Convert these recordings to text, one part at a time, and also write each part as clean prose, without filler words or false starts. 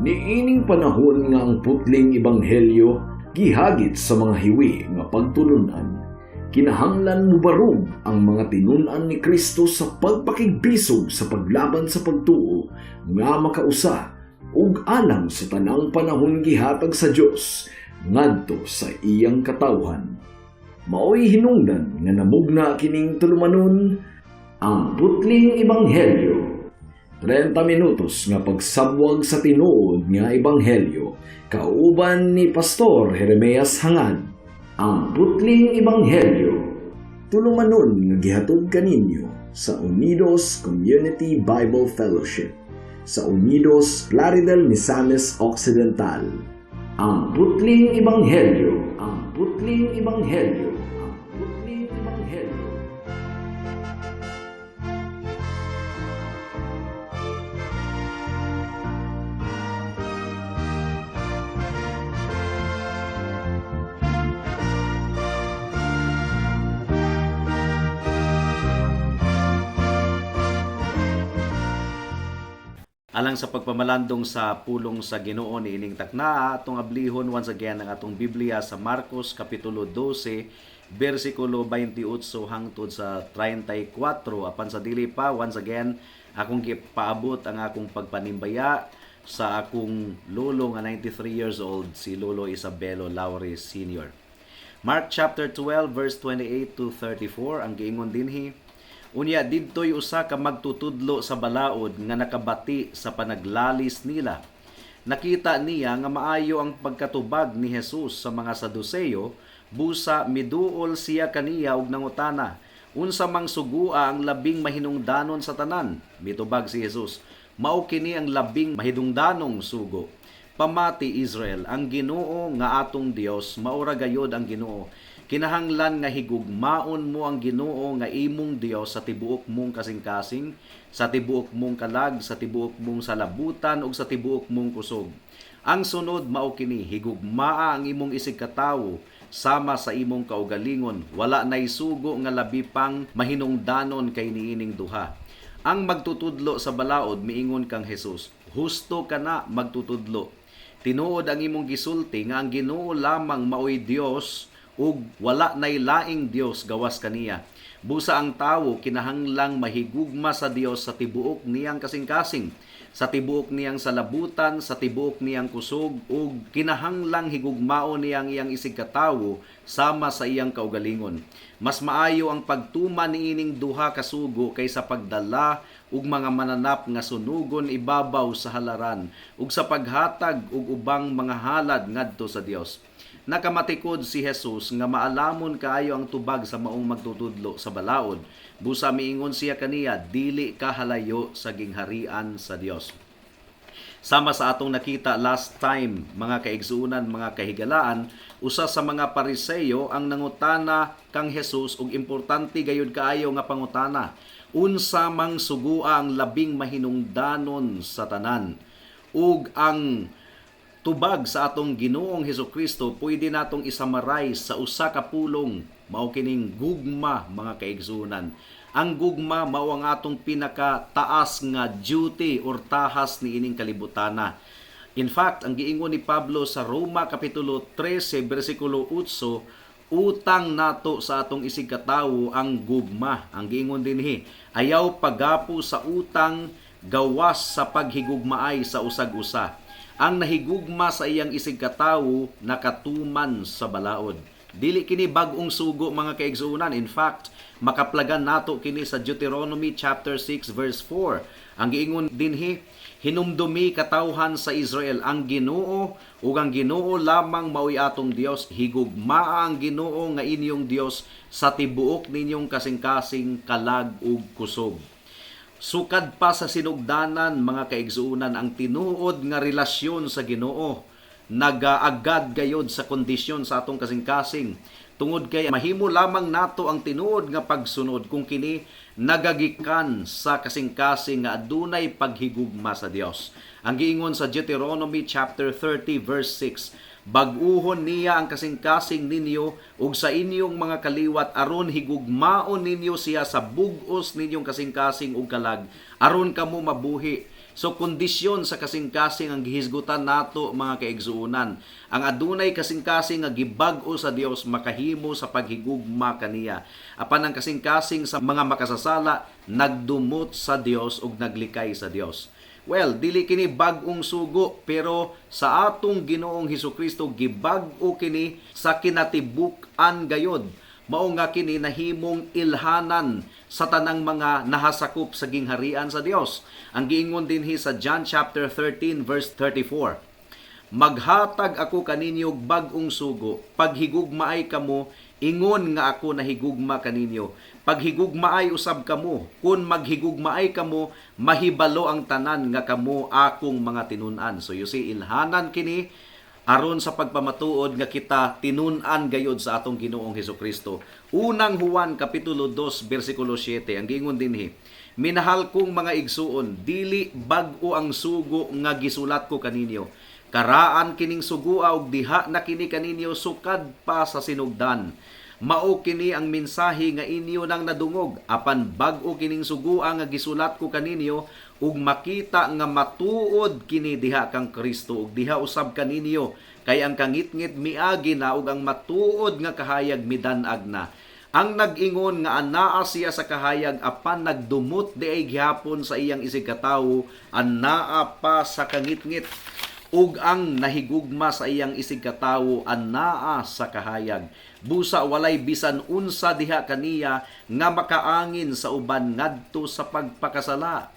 Niining panahon nga ang putling ebanghelyo gihagit sa mga hiwi nga pagtulunan, kinahanglan mubarog ang mga tinun-an ni Kristo sa pagpakigbisog sa paglaban sa pagtuo nga makausa ug alang sa tanang panahon gihatag sa Dios ngadto sa iyang katawhan. Maoy hinungdan nga namugna kining tulumanon, ang putling ebanghelyo. 30 minutos nga pagsabwag sa tinuod nga ebanghelyo kauban ni Pastor Jeremias Hangad. Ang putling ebanghelyo. Tulumanon nga gihatod kaninyo sa Unidos Community Bible Fellowship sa Unidos, Plaridel, Misamis Occidental. Ang putling ebanghelyo. Ang putling ebanghelyo. Ang putling ebanghelyo. Alang sa pagpamalandong sa pulong sa Ginoo niining taknaa, atong ablihon once again ang atong Biblia sa Marcos kapitulo 12 bersikulo 28 hangtod sa 34. Apan sa dili pa, once again akong gipaabot ang akong pagpanimbaya sa akong lolo nga 93 years old, si Lolo Isabelo Laure Sr. Mark chapter 12 verse 28 to 34 ang giingon dinhi: "Unya didtoy usa ka magtutudlo sa balaod nga nakabati sa panaglalis nila. Nakita niya nga maayo ang pagkatubag ni Jesus sa mga Saduceo, busa miduol siya kaniya og nangutana, 'Unsa mang sugua ang labing mahinungdanon sa tanan?' Mitubag si Jesus, 'Mao kini ang labing mahidungdanong sugo. Pamati, Israel, ang Ginoo nga atong Dios maura gayod ang Ginoo. Kinahanglan nga higugmaon mo ang Ginoo nga imong Dios sa tibuok mong kasing-kasing, sa tibuok mong kalag, sa tibuok mong salabutan ug sa tibuok mong kusog. Ang sunod mao kini: higugmaa ang imong isig katawo sama sa imong kaugalingon. Wala nay sugo nga labi pang mahinungdanon kay niining duha.' Ang magtutudlo sa balaod miingon kang Jesus, 'Husto ka na, magtutudlo. Tinuod ang imong gisulti nga ang Ginoo lamang maoy Dios ug wala nay laing Dios gawas kaniya. Busa ang tawo kinahanglang mahigugma sa Dios sa tibuok niyang kasing-kasing, sa tibuok niyang salabutan, sa tibuok niyang kusog, ug kinahanglang higugmaon niyang iyang isig katawo sama sa iyang kaugalingon. Mas maayo ang pagtuman niining duha ka sugo kaysa pagdala og mga mananap nga sunugon ibabaw sa halaran ug sa paghatag og ubang mga halad ngadto sa Dios.' Nakamatikod si Jesus nga maalamon kaayo ang tubag sa maong magtutudlo sa balaod. Busa miingon siya kaniya, 'Dili ka halayo sa gingharian sa Dios.'" Sama sa atong nakita last time, mga kaigsuonan, mga kahigalaan, usa sa mga Pariseyo ang nangutana kang Jesus og importante gayud kaayo nga pangutana. Unsa mang sugua ang labing mahinungdanon sa tanan? Ug ang tubag sa atong Ginoong Hesukristo pwede natong i-summarize sa usa ka pulong, mao kining gugma, mga kaigsuonan. Ang gugma mao ang atong pinakataas nga duty or tahas niining kalibutana. In fact, ang giingon ni Pablo sa Roma kapitulo 13 bersikulo 8, utang nato sa atong isig katawo ang gugma. Ang giingon dinhi, "Ayaw pagapo sa utang gawas sa paghigugmaay sa usag-usa. Ang nahigugma sa iyang isig katawo nakatuman sa balaod." Dili kini bag-ong sugo, mga kaigsuonan. In fact, makaplagan nato kini sa Deuteronomy chapter 6 verse 4. Ang giingon dinhi, "Hinumdumi, katawhan sa Israel, ang Ginoo ug ang Ginoo lamang maoy atong Dios. Higugmaa ang Ginoo nga inyong Dios sa tibuok ninyong kasing-kasing, kalag ug kusog." Sukad pa sa sinugdanan, mga kaigsuonan, ang tinuod nga relasyon sa Ginoo nagaagad gayod sa kondisyon sa atong kasing-kasing. Tungod kay mahimo lamang nato ang tinuod nga pagsunod kung kini nagagikan sa kasing-kasing nga adunay paghigugma sa Dios. Ang giingon sa Deuteronomy chapter 30 verse 6, "Bag-uhon niya ang kasing-kasing ninyo ug sa inyong mga kaliwat aron higugmaon ninyo siya sa bug-os ninyong kasing-kasing ug kalag aron kamo mabuhi." So kondisyon sa kasing-kasing ang gihisgutan nato, mga kaigsuonan. Ang adunay kasing-kasing nga gibag-o sa Dios makahimo sa paghigugma kaniya. Apan ang kasing-kasing sa mga makasasala nagdumot sa Dios ug naglikay sa Dios. Well, dili kini bag-ong sugo, pero sa atong Ginoong Hesukristo gibag-o kini sa kinatibuk-an gayod. Mao nga kini nahimong ilhanan sa tanang mga nahasakop sa gingharian sa Dios. Ang giingon dinhi sa John chapter 13 verse 34. "Maghatag ako kaninyo og bag-ong sugo, paghigugmaay kamo ingon nga ako nahigugma kaninyo. Paghigugmaay usab kamo. Kun maghigugmaay kamo, mahibalo ang tanan nga kamo akong mga tinun-an." So you see, ilhanan kini aron sa pagpamatuod nga kita tinun-an gayod sa atong Ginoong Hesukristo. Unang Juan kapitulo 2 bersikulo 7, ang giingon dinhi: "Minahal kong mga igsuon, dili bag-o ang sugo nga gisulat ko kaninyo. Karaan kining sugua ug diha na kini kaninyo sukad pa sa sinugdan. Mao kini ang mensahe nga inyo nang nadungog. Apan bag-o kining sugua nga gisulat ko kaninyo ug makita nga matuod kini diha kang Kristo ug diha usab kaninyo, kay ang kangitngit miagi na ug ang matuod nga kahayag midan-ag na. Ang nag-ingon nga anaa siya sa kahayag apan nagdumot diay gihapon sa iyang isig katawo, anaa pa sa kangitngit. Ug ang nahigugma sa iyang isig katawo anaa sa kahayag. Busa walay bisan unsa diha kaniya nga makaangin sa uban ngadto sa pagpakasala."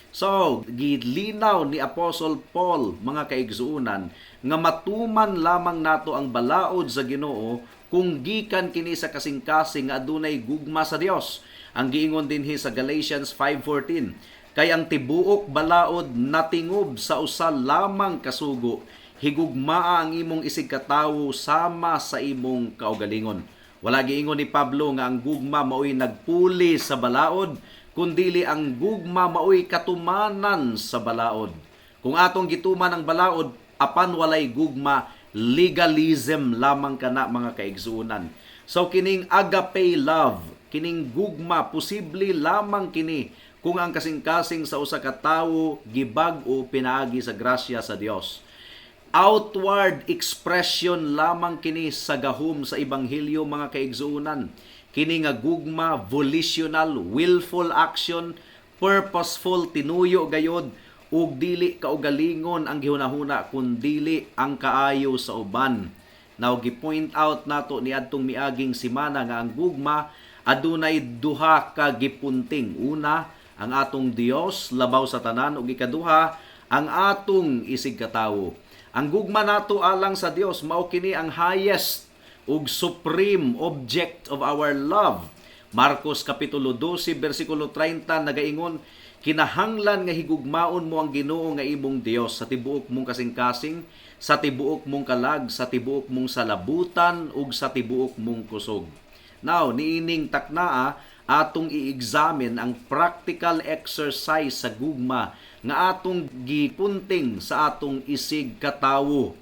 So, gilinaw ni Apostle Paul, mga kaigsuonan, nga matuman lamang nato ang balaod sa Ginoo kung gikan kini sa kasing-kasing nga adunay gugma sa Dios. Ang giingon dinhi sa Galatians 5:14, "Kay ang tibuok balaod natingob sa usa lamang kasugo: higugmaa ang imong isig katawo sama sa imong kaugalingon." Wala giingon ni Pablo nga ang gugma maoy nagpuli sa balaod, kundili ang gugma maoy katumanan sa balaod. Kung atong gituman ang balaod apan walay gugma, legalism lamang kana, mga kaigsuonan. So kining agape love, kining gugma, posible lamang kini kung ang kasing-kasing sa usa ka tawo gibag-o pinaagi sa grasya sa Dios. Outward expression lamang kini sa gahom sa ebanghelyo, mga kaigsuonan. Kini nga gugma, volitional, willful action, purposeful, tinuyo gayod ug dili kaugalingon ang gihunahuna kundili ang kaayo sa uban. Now, gi-point out nato niadtong miaging simana nga ang gugma adunay duha ka gipunting. Una, ang atong Dios labaw sa tanan ug ikaduha, ang atong isig katawo. Ang gugma nato alang sa Dios, mao kini ang highest ug supreme object of our love. Marcos kapitulo 12 bersikulo 30 nagaingon, "Kinahanglan nga higugmaon mo ang Ginoo nga imong Dios sa tibuok mong kasing-kasing, sa tibuok mong kalag, sa tibuok mong salabutan ug sa tibuok mong kusog." Now, niining taknaa, atong i-examine ang practical exercise sa gugma nga atong gipunting sa atong isig katawo,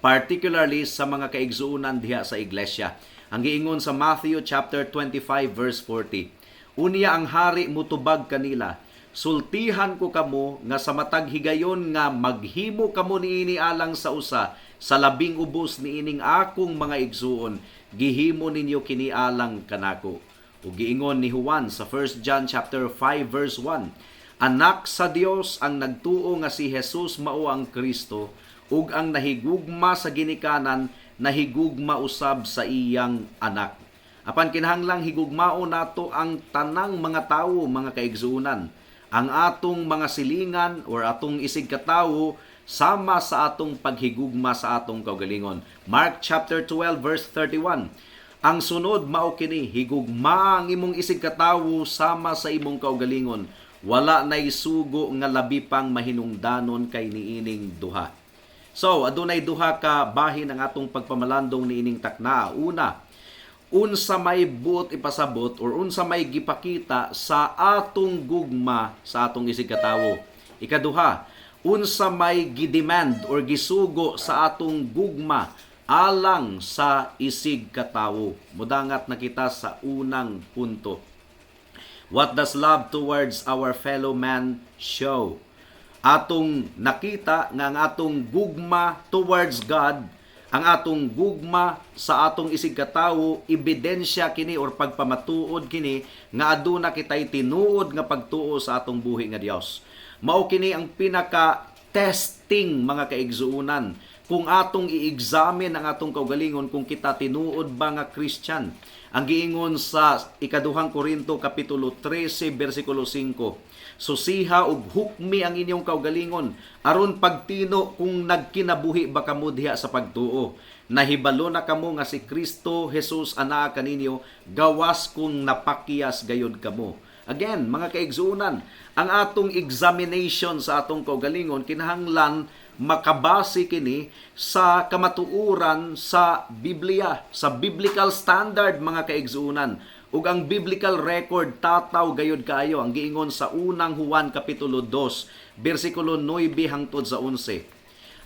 particularly sa mga kaigsuonan diha sa iglesia. Ang giingon sa Matthew chapter 25 verse 40, "Unya ang hari mutubag kanila, 'Sultihan ko kamo nga sa matag higayon nga maghimo kamo niini alang sa usa sa labing ubos niining akong mga igsuon, gihimo ninyo kini alang kanako.'" Ug giingon ni Juan sa 1 John chapter 5 verse 1, "Anak sa Dios ang nagtuo nga si Jesus mao ang Kristo, ug ang nahigugma sa ginikanan nahigugma usab sa iyang anak." Apan kinahanglang higugmaon nato ang tanang mga tawo, mga kaigsuonan. Ang atong mga silingan or atong isig katawo sama sa atong paghigugma sa atong kaugalingon. Mark chapter 12 verse 31. "Ang sunod mao kini: higugma ang imong isig katawo sama sa imong kaugalingon. Wala nay sugo nga labi pang mahinungdanon kay niining duha." So, adunay duha ka bahin ang atong pagpamalandong niining takna. Una, unsa may buot ipasabot or unsa may gipakita sa atong gugma sa atong isig katawo? Ikaduha, unsa may gidemand or gisugo sa atong gugma alang sa isig katawo? Mudangat na kita sa unang punto. What does love towards our fellow man show? Atong nakita nga ang atong gugma towards God, ang atong gugma sa atong isigkatawo, ebidensya kini or pagpamatuod kini nga aduna kitay tinuod nga pagtuo sa atong buhi nga Dios. Mao kini ang pinaka testing, mga kaigsuonan, kung atong i-examine ang atong kaugalingon kung kita tinuod ba nga Christian. Ang giingon sa Ikaduhang Korinto kapitulo 13 bersikulo 5, "Susiha ug hukmi ang inyong kaugalingon aron pagtino kung nagkinabuhi ba kamo diha sa pagtuo. Nahibalo na kamo nga si Kristo Jesus anaa kaninyo, gawas kung napakyas gayod kamo." Again, mga kaigsuonan, ang atong examination sa atong kaugalingon kinahanglan makabase kini sa kamatuoran sa Biblia, sa biblical standard, mga kaigsuonan. Ug ang biblical record tataw gayod kaayo. Ang giingon sa Unang Juan kapitulo 2 bersikulo 9 hangtod sa 11.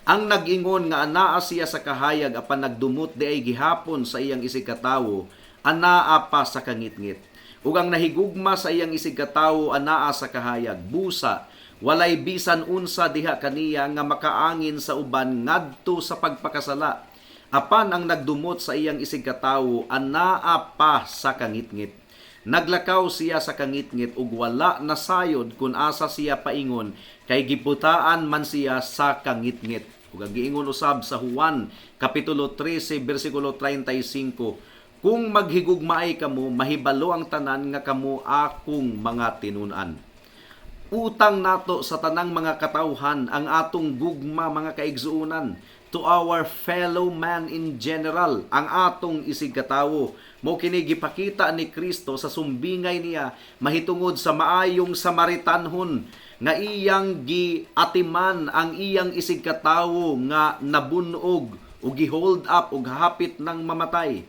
"Ang nag-ingon nga anaa siya sa kahayag apan nagdumot diay gihapon sa iyang isigkatawo, anaa pa sa kangitngit. Ug ang nahigugma sa iyang isigkatawo anaa sa kahayag. Busa, walay bisan unsa diha kaniya nga makaangin sa uban ngadto sa pagpakasala. Apan ang nagdumot sa iyang isigkatawo anaa pa sa kangitngit. Naglakaw siya sa kangitngit ug wala nasayod kung asa siya paingon kay giputaan man siya sa kangitngit." Ug ang giingon usab sa Juan kapitulo 13 bersikulo 35, "Kung maghigugmaay kamo, mahibalo ang tanan nga kamo akong mga tinun-an." Utang nato sa tanang mga katawhan ang atong gugma, mga kaigsuonan, to our fellow man in general, ang atong isigkatawo. Mao kini gipakita ni Kristo sa sumbingay niya mahitungod sa maayong Samaritanhon nga iyang giatiman ang iyang isigkatawo nga nabunog o gihold up og hapit ng mamatay.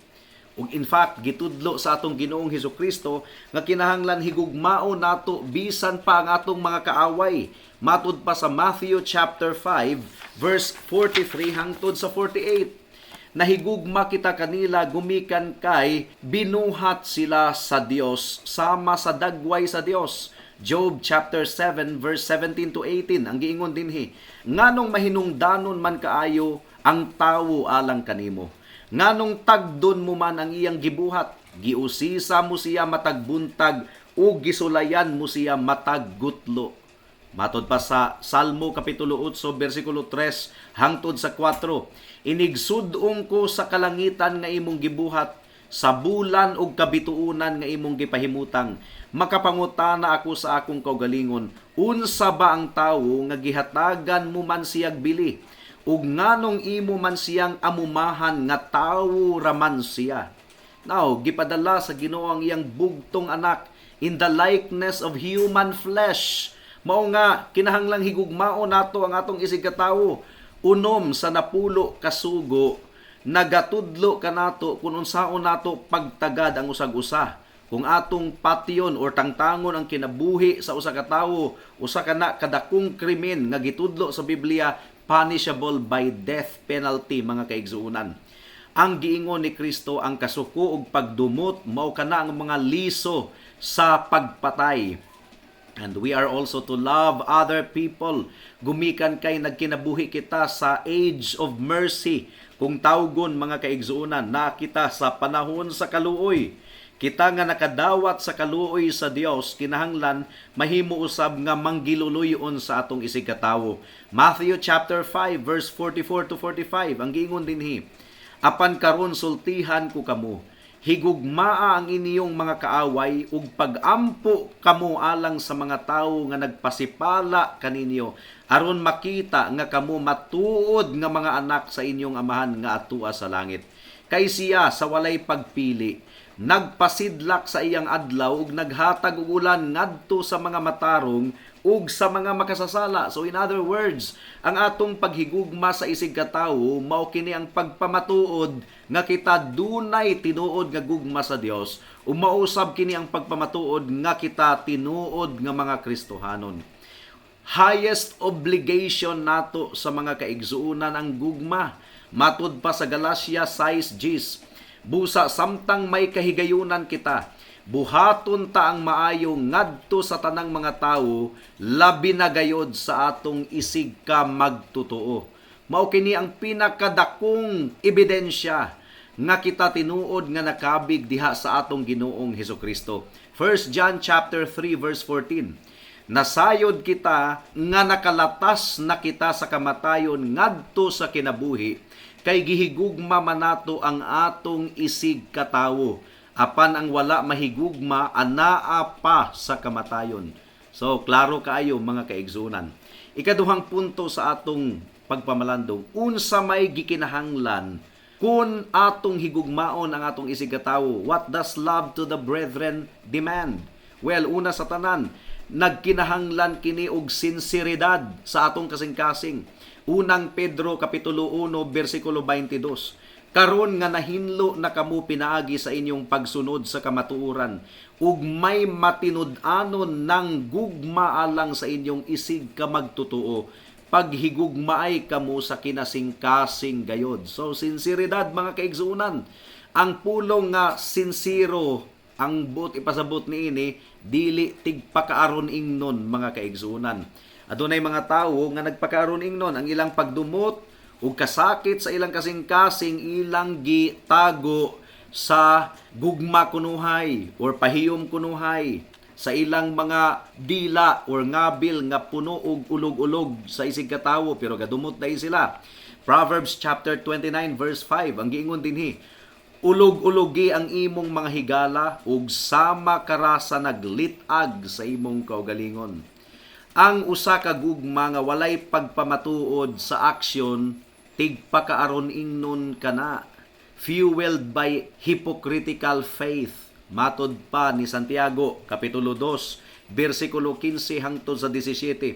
Ug in fact, gitudlo sa atong Ginoong Hesukristo nga kinahanglan higugmao nato bisan pa ang atong mga kaaway. Matud pa sa Matthew chapter 5 verse 43 hangtod sa 48. Nahigugma kita kanila gumikan kay binuhat sila sa Dios sama sa dagway sa Dios. Job chapter 7 verse 17 to 18, ang giingon dinhi, "Nganong mahinungdanon man kaayo ang tawo alang kanimo? Nganong tagdon mo man ang iyang gibuhat? Giusisa mo siya matag buntag o gisulayan mo siya matag gutlo." Matod pa sa Salmo kapitulo 8 bersikulo 3 hangtod sa 4, "Inigsud-ong ko sa kalangitan nga imong gibuhat, sa bulan ug kabituonan nga imong gipahimutang. Makapangutana ako sa akong kaugalingon, unsa ba ang tawo nga gihatagan mo man siyag bili? Ug nganong imo man siyang amumahan nga tawo raman siya?" Now, gipadala sa Ginoo ang iyang bugtong anak in the likeness of human flesh. Mao nga kinahanglang higugmao nato ang atong isigkatawo. 6 sa 10 kasugo nagatudlo kanato kung unsaon nato pagtagad ang usag-usa. Kung atong patyon or tangtangon ang kinabuhi sa usa ka tawo, usa ka na kadakong krimen nga gitudlo sa Biblia, punishable by death penalty, mga kaigsuonan. Ang giingon ni Kristo, ang kasuko ug pagdumot mao kana ang mga liso sa pagpatay. And we are also to love other people gumikan kay nagkinabuhi kita sa age of mercy. Kung tawgon, mga kaigsuonan, na kita sa panahon sa kaluoy. Kita nga nakadawat sa kaluoy sa Dios, kinahanglan mahimo usab nga manggiluluyon sa atong isigkatawo. Matthew chapter 5 verse 44 to 45, ang giingon dinhi, "Apan karon sultihan ko kamo, higugmaa ang inyong mga kaaway ug pagampo kamo alang sa mga tawo nga nagpasipala kaninyo, aron makita nga kamo matuod nga mga anak sa inyong Amahan nga atua sa langit. Kay siya sa walay pagpili nagpasidlak sa iyang adlaw ug naghatag og ulan ngadto sa mga matarong ug sa mga makasasala." So in other words, ang atong paghigugma sa isig katawo mao kini ang pagpamatuod nga kita dunay tinuod nga gugma sa Dios ug mausab kini ang pagpamatuod nga kita tinuod nga mga Kristohanon. Highest obligation nato sa mga kaigsuonan ang gugma. Matud pa sa Galatia 6:10, Busa samtang may kahigayunan kita, buhaton ta ang maayo ngadto sa tanang mga tawo, labi na gayod sa atong isig ka magtotoo. Mao kini ang pinakadakong ebidensya nga kita tinuod nga nakabig diha sa atong Ginoong Hesukristo. 1 John chapter 3 verse 14. Nasayod kita nga nakalatas na kita sa kamatayon ngadto sa kinabuhi, kay gihigugma man nato ang atong isig katawo. Apan ang wala mahigugma, anaa pa sa kamatayon. So klaro kaayo, mga kaigsunan. Ikaduhang punto sa atong pagpamalandong, unsa may gikinahanglan kung atong higugmaon ang atong isig katawo? What does love to the brethren demand? Well, una sa tanan, nagkinahanglan kini og sinseridad sa atong kasing-kasing. Unang Pedro kapitulo 1 bersikulo 22. Karon nga nahinlo na kamo pinaagi sa inyong pagsunod sa kamatuoran ug may matinud-anon ng gugma alang sa inyong isig ka magtotoo, paghigugmaay kamo sa kinasingkasing gayod. So sinseridad, mga kaigsuonan. Ang pulong nga sinsero, ang buot ipasabot niini, dili tigpakaaron ingnon, mga kaigsuonan. Adunay mga tawo nga nagpakaaron ingnon ang ilang pagdumot ug kasakit sa ilang kasing-kasing, ilang gitago sa gugma kunuhay or pahiyom kunuhay sa ilang mga dila or ngabil nga puno og ulog-ulog sa isig katawo, pero gadumot dai sila. Proverbs chapter 29 verse 5 ang giingon dinhi: "Ulog-ulogi ang imong mga higala ug sama kara sa naglit-ag sa imong kaugalingon." Ang usa ka gugma nga walay pagpamatuod sa aksyon, tigpakaaron ingnon kana, fueled by hypocritical faith. Matod pa ni Santiago kapitulo 2 bersikulo 15 hangtod sa 17.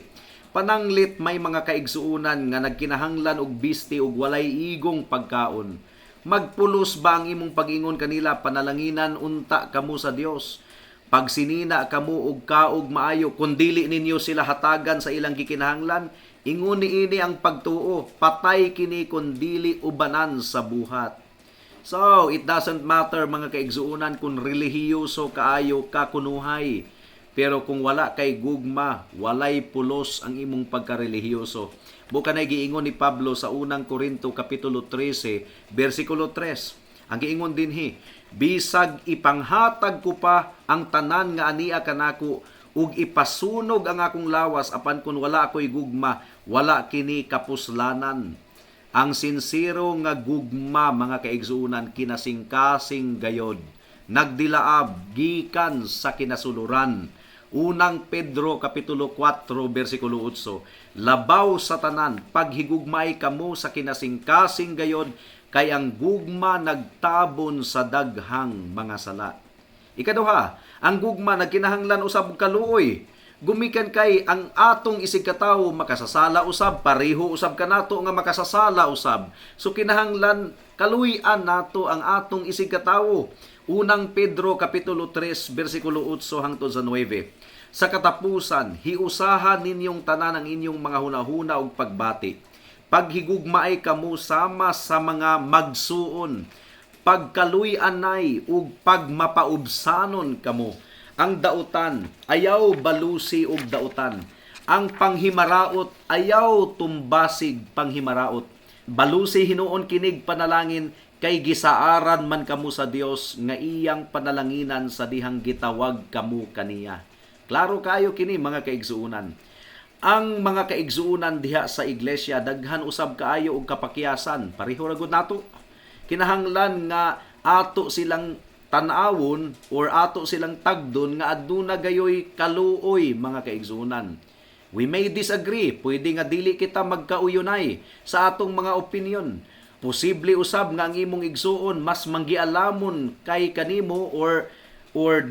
Pananglit may mga kaigsuonan nga nagkinahanglan og bisti ug walay igong pagkaon. Magpulos ba ang imong pag-ingon kanila, "Panalanginan unta kamo sa Dios? Pagsinina kamo og kaog maayo," kun dili ninyo sila hatagan sa ilang gikinahanglan? Ingon niini ang pagtuo, patay kini kun dili ubanan sa buhat. So, it doesn't matter, mga kaigsuonan, kung relihiyoso kaayo ka kunuhay. Pero kung wala kay gugma, walay pulos ang imong pagkarelihiyoso. Buka na giingon ni Pablo sa Unang Korinto kapitulo 13, bersikulo 3. Ang giingon dinhi, "Bisag ipanghatag ko pa ang tanan nga ania kanako ug ipasunog ang akong lawas, apan kun wala ako'y gugma, wala kini kapuslanan." Ang sinsero nga gugma, mga kaigsuonan, kinasingkasing gayod, nagdilaab gikan sa kinasuluran. Unang Pedro kapitulo 4 bersikulo 8. "Labaw sa tanan, paghigugmay kamo sa kinasingkasing gayod, kay ang gugma nagtabon sa daghang mga sala." Ikaduha, ang gugma nagkinahanglan usab kaluoy. Gumikan kay ang atong isig katawo makasasala usab, pareho usab kanato nga makasasala usab. So kinahanglan kaluy-an nato ang atong isig katawo. Unang Pedro kapitulo 3 bersikulo 8 hangtod sa 9. "Sa katapusan, hiusahan ninyong tanan ang inyong mga hunahuna ug pagbati. Paghigugmaay kamo sama sa mga magsuon. Pagkaluy-anay ug pagmapaubsanon kamo. Ang dautan, ayaw balusi og dautan. Ang panghimaraot, ayaw tumbasig panghimaraot. Balusi hinuon kinig panalangin, kay gisaaran man kamo sa Dios nga iyang panalanginan sa dihang gitawag kamo kaniya." Klaro kayo kini, mga kaigsuonan. Ang mga kaigsuonan diha sa iglesia daghan usab kaayo og kapakyasan. Pareho ra gud nato. Kinahanglan nga ato silang tan-awon or ato silang tagdon nga aduna gayoy kaluoy, mga kaigsuonan. We may disagree, pwede nga dili kita magkauyonay sa atong mga opinion. Posible usab nga ang imong igsuon mas manggialamon kay kanimo or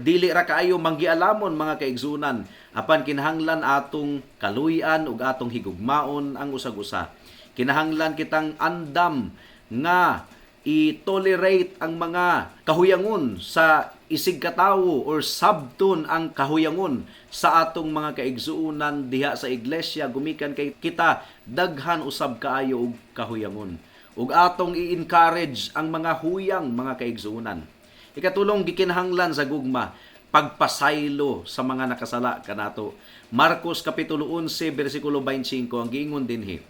dili ra kaayo manggialamon, mga kaigsuonan. Apan kinahanglan atong kaluy-an ug atong higugmaon ang usag-usa. Kinahanglan kitang andam nga i-tolerate ang mga kahuyangon sa isig katawo or sabton ang kahuyangon sa atong mga kaigsuonan diha sa iglesia, gumikan kay kita daghan usab kaayo og kahuyangon. Ug atong i-encourage ang mga huyang, mga kaigsuonan. Ikatulong gikinahanglan sa gugma, pagpasaylo sa mga nakasala kanato. Marcos kapitulo 11 bersikulo 25, ang giingon dinhi: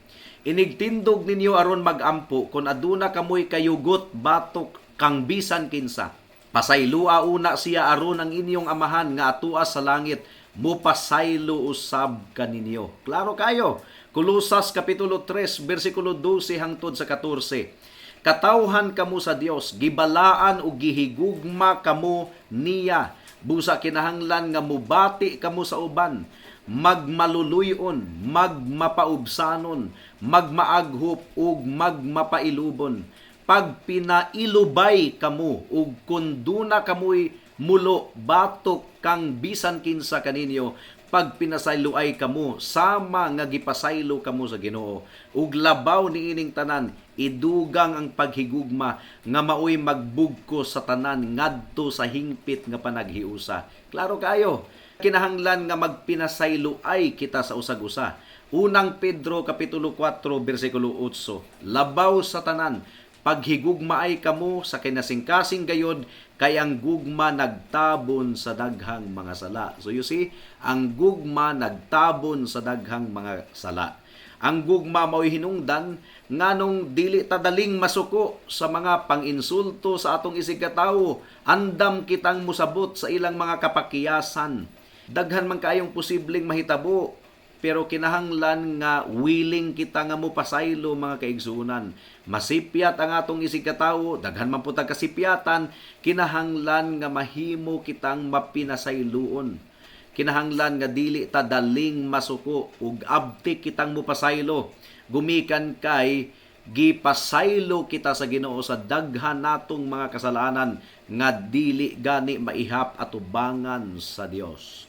"Inigtindog ninyo aron magampo, kon aduna kamoy kayugot batok kang bisan kinsa, pasaylua una siya aron ang inyong Amahan nga atua sa langit mupasaylo usab kaninyo." Klaro kayo. Kolosas kapitulo 3 bersikulo 12 hangtod sa 14. "Katawhan kamo sa Dios, gibalaan ug gihigugma kamo niya. Busa kinahanglan nga mubati kamo sa uban, magmaluluyon, magmapaubsanon, magmaaghop ug magmapailubon. Pagpinailubay kamo ug kun duna kamoy mulo batok kang bisan kinsa kaninyo, pagpinasayloay kamo sama nga gipasaylo kamo sa Ginoo. Ug labaw niining tanan, idugang ang paghigugma nga maoy magbugkos sa tanan ngadto sa hingpit nga panaghiusa." Klaro kayo. Kinahanglan nga magpinasayloay kita sa usag-usa. Unang Pedro kapitulo 4 bersikulo 8. "Labaw sa tanan, paghigugmaay kamo sa kinasingkasing gayod, kay ang gugma nagtabon sa daghang mga sala." So you see, ang gugma nagtabon sa daghang mga sala. Ang gugma mao'y hinungdan nganong dili ta daling masuko sa mga panginsulto sa atong isigkatawo. Andam kitang musabot sa ilang mga kapakiyasan. Daghan man kaayong posibleng mahitabo, pero kinahanglan nga willing kita nga mopasaylo, mga kaigsuonan. Masipyat ang atong isigkatawo, daghan man pud tag kasipyatan, kinahanglan nga mahimo kitang mapinasayloon. Kinahanglan nga dili ta daling masuko ug abtik kitang mopasaylo. Gumikan kay gipasaylo kita sa Ginoo sa daghan natong mga kasalanan nga dili gani maihap atubangan sa Dios.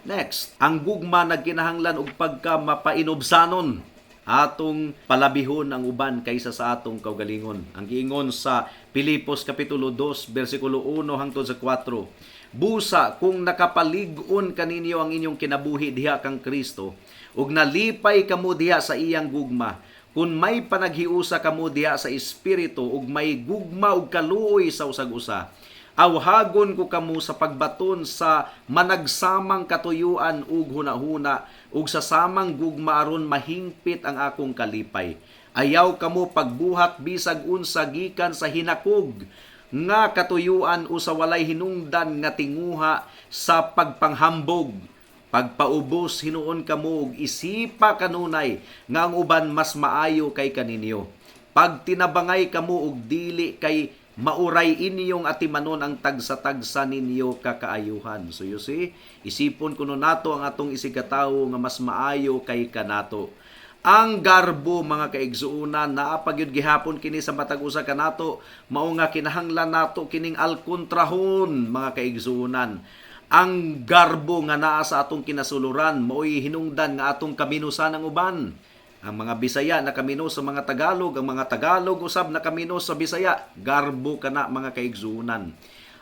Next, ang gugma nagkinahanglan og pagka mapainubsanon, atong palabihon ang uban kaysa sa atong kaugalingon. Ang giingon sa Pilipos kapitulo 2 bersikulo 1 hangtod sa 4: "Busa kung nakapalig-on kaninyo ang inyong kinabuhi diha kang Kristo ug nalipay kamo diha sa iyang gugma, kun may panaghiusa kamo diha sa espiritu ug may gugma ug kaluoy sa usag-usa, awhagon ko kamo sa pagbaton sa managsamang katuyuan ug hunahuna ug sa samang gugma aron mahingpit ang akong kalipay. Ayaw kamo pagbuhat bisag unsa gikan sa hinakog nga katuyuan o sa walay hinungdan nga tinguha sa pagpanghambog. Pagpaubos hinuon kamo ug isipa kanunay nga ang uban mas maayo kay kaninyo. Pagtinabangay kamo og dili kay mauray inyong atimanon ang tagsa-tagsa ninyo kakaayuhan." So you see, isipon kuno nato ang atong isigkatawo nga mas maayo kay kanato. Ang garbo, mga kaigsuonan, naa pa gyud gihapon kini sa matag usa kanato, mao nga kinahanglan nato kining alkontrahon, mga kaigsuonan. Ang garbo nga naa sa atong kinasuluran mao'y hinungdan nga atong kaminusan ang uban. Ang mga Bisaya nakamino sa mga Tagalog, ang mga Tagalog usab nakamino sa Bisaya. Garbo kana, mga kaigsuonan.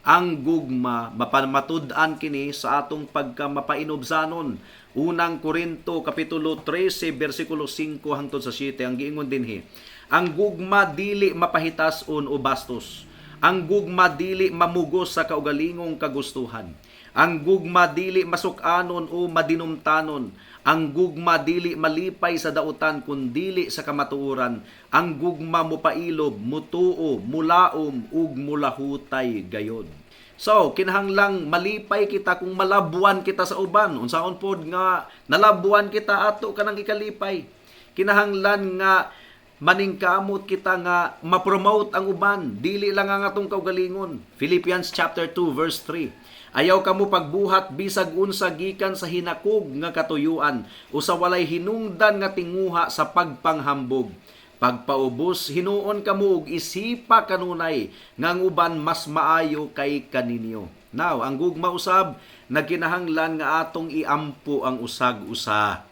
Ang gugma mapamatud-an kini sa atong pagka mapainubsanon. Unang Korinto kapitulo 13 bersikulo 5 hangtod sa 7, ang giingon dinhi: "Ang gugma dili mapahitas-on o bastos. Ang gugma dili mamugos sa kaugalingong kagustuhan. Ang gugma dili masuk-anon o madinumtanon. Ang gugma dili malipay sa dautan kun dili sa kamatuoran. Ang gugma mopailob, mutuo, mulaom ug mulahutay gayod." So, kinahanglang malipay kita kung malabuan kita sa uban. Unsaon pod nga nalabuan kita, ato kanang ikalipay. Kinahanglan nga maningkamot kita nga ma-promote ang uban, dili lang ang atong kaugalingon. Philippians chapter 2 verse 3. "Ayaw kamo pagbuhat bisag unsa gikan sa hinakog nga katuyuan o sa walay hinungdan nga tinguha sa pagpanghambog. Pagpaubos hinuon kamo ug isipa kanunay nga ang uban mas maayo kay kaninyo." Now, ang gugma usab nagkinahanglan nga atong iampo ang usag-usa.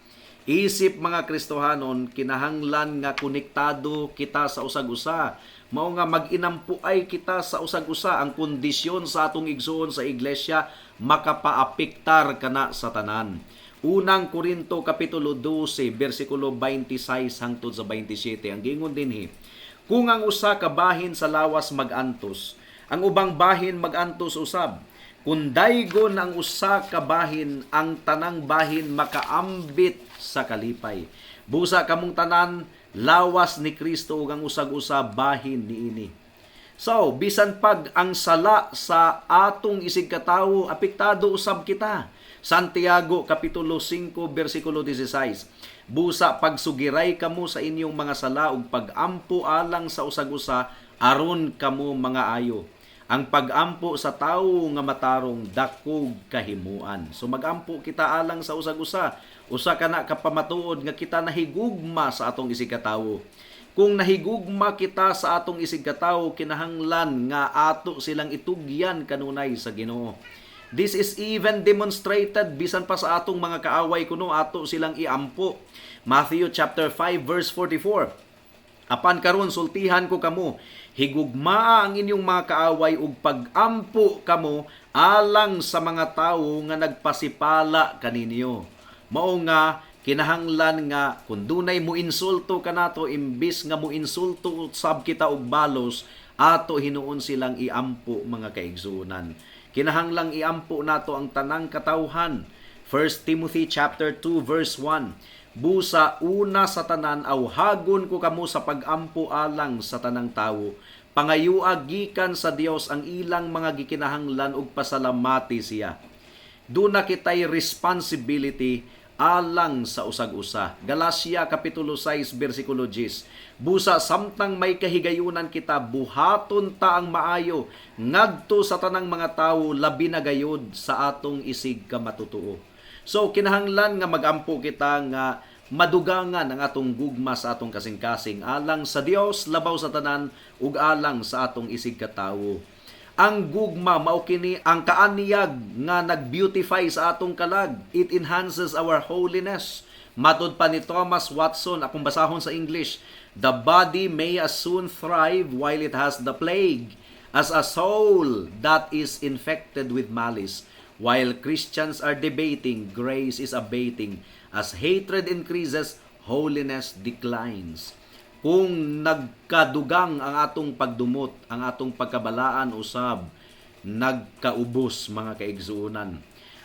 Isip mga Kristohanon, kinahanglan nga konektado kita sa usag-usa. Mao nga mag-inampuay kita sa usag-usa. Ang kondisyon sa atong igsuon sa iglesia makapaapektar kana sa tanan. Unang Korinto kapitulo 12 bersikulo 26 hangtod sa 27, ang giingon dinhi: Kung ang usa ka bahin sa lawas magantos, ang ubang bahin magantos usab. Kung daygon ang usa ka bahin, ang tanang bahin makaambit sa kalipay. Busa kamong tanan lawas ni Kristo ug ang usag-usa bahin niini. So, bisan pag ang sala sa atong isig katawo, apektado usab kita. Santiago kapitulo 5 bersikulo 16. Busa pagsugiray kamo sa inyong mga sala ug pagampo alang sa usag-usa aron kamo mga ayo. Ang pagampo sa tawo nga matarong dakog kahimuan. So magampo kita alang sa usag-usa. Usa ka na kapamatuod nga kita nahigugma sa atong isig katawo. Kung nahigugma kita sa atong isig katawo, kinahanglan nga ato silang itugyan kanunay sa Ginoo. This is even demonstrated bisan pa sa atong mga kaaway kuno ato silang iampo. Matthew chapter 5 verse 44. Apan karon sultihan ko kamo, higugmaa ang inyong mga kaaway ug pagampo kamo alang sa mga tawo nga nagpasipala kaninyo. Mao nga kinahanglan nga kung dunay mo insulto kanato, imbis nga mo insulto sab kita og balos, ato hinuon silang iampo, mga kaigsuonan. Kinahanglang iampo nato ang tanang katawhan. 1 Timothy chapter 2 verse 1. Busa una sa tanan awhagon ko kamo sa pagampo alang sa tanang tawo. Pangayua gikan sa Dios ang ilang mga gikinahanglan ug pasalamati siya. Duna kitay responsibility alang sa usag-usa. Galacia kapitulo 6 bersikulo 10. Busa samtang may kahigayunan kita, buhaton ta ang maayo ngadto sa tanang mga tawo, labi na gayod sa atong isig kamatutuo. So kinahanglan nga magampo kita nga madugangan ang atong gugma sa atong kasing-kasing alang sa Dios labaw sa tanan ug alang sa atong isig katawo. Ang gugma mao kini ang kaanyag nga nag-beautify sa atong kalag. It enhances our holiness. Matud pa ni Thomas Watson, akong basahon sa English, "The body may as soon thrive while it has the plague as a soul that is infected with malice. While Christians are debating, grace is abating. As hatred increases, holiness declines." Kung nagkadugang ang atong pagdumot, ang atong pagkabalaan usab nagkaubos, mga kaigsuonan.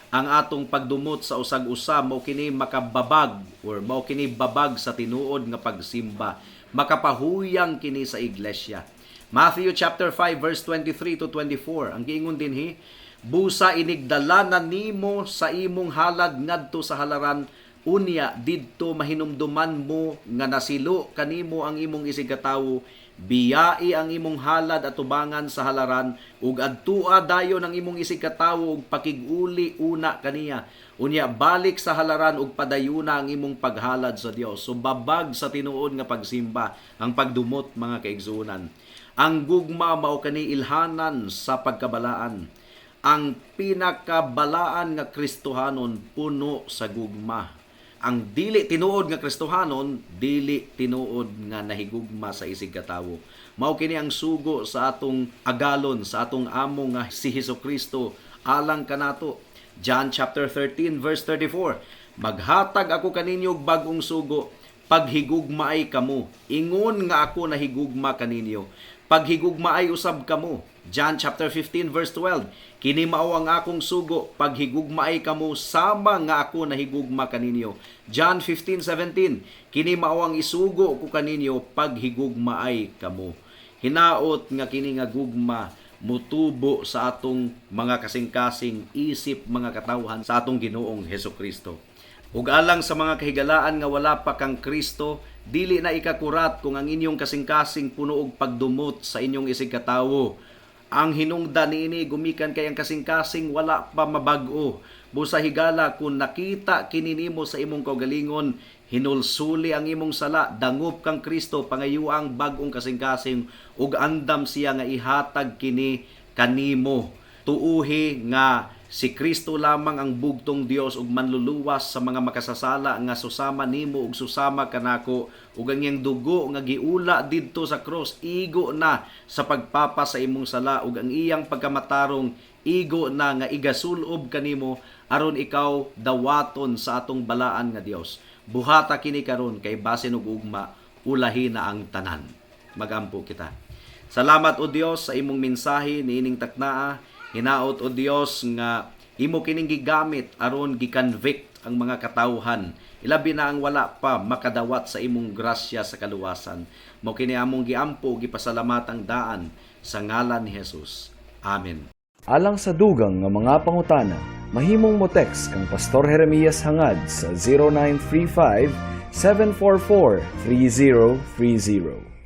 Ang atong pagdumot sa usag-usa mao kini makababag or mao kini babag sa tinuod nga pagsimba. Makapahuyang kini sa iglesia. Matthew chapter 5 verse 23 to 24. Ang giingon dinhi, busa inigdala na nimo sa imong halad ngadto sa halaran, unya didto mahinumduman mo nga nasilo kanimo ang imong isigkatawo, biyai ang imong halad atubangan sa halaran ug adtua dayon ang imong isigkatawo ug pakig-uli una kaniya. Unya balik sa halaran ug padayuna ang imong paghalad sa Dios. So babag sa tinuod nga pagsimba ang pagdumot, mga kaigsuonan. Ang gugma mao kani ilhanan sa pagkabalaan. Ang pinakabalaan nga Kristohanon puno sa gugma. Ang dili tinuod nga Kristohanon, dili tinuod nga nahigugma sa isig katawo. Mao kini ang sugo sa atong agalon, sa atong amo nga si Hesukristo alang kanato. John chapter 13 verse 34. Maghatag ako kaninyo og bag-ong sugo, paghigugmaay kamo. Ingon nga ako nahigugma kaninyo, paghigugmaay usab kamo. John chapter 15 verse 12. Kini mao ang akong sugo, paghigugmaay kamo sama nga ako nahigugma kaninyo. John 15:17. Kini mao ang isugo ko kaninyo, paghigugmaay kamo. Hinaot nga kini nga gugma mutubo sa atong mga kasing-kasing isip mga katawhan sa atong Ginoong Hesukristo. Ug alang sa mga kahigalaan nga wala pa kang Kristo, dili na ikakurat kung ang inyong kasing-kasing puno og pagdumot sa inyong isig katawo. Ang hinungdan niini gumikan kay ang kasing-kasing wala pa mabag-o. Busa higala, kung nakita kini nimo sa imong kaugalingon, hinulsuli ang imong sala, dangop kang Kristo, pangayuang bag-ong kasing-kasing ug andam siya nga ihatag kini kanimo. Tuuhi nga si Kristo lamang ang bugtong Dios ug manluluwas sa mga makasasala nga susama nimo ug susama kanako, ug ang iyang dugo nga giula didto sa cross igo na sa pagpapa sa imong sala, ug ang iyang pagkamatarong igo na nga igasulob kanimo aron ikaw dawaton sa atong balaan nga Dios. Buhata kini karon kay basin og ugma ulahi na ang tanan. Magampo kita. Salamat, O Dios, sa imong mensahe niining taknaa. Hinaot, O Dios, nga imo kining gigamit aron gi-convict ang mga katawhan, ilabi na ang wala pa makadawat sa imong grasya sa kaluwasan. Mao kini among giampo, gipasalamatang daan sa ngalan ni Jesus. Amen. Alang sa dugang nga mga pangutana, mahimong mo text kang Pastor Jeremias Hangad sa 0935 744 3030.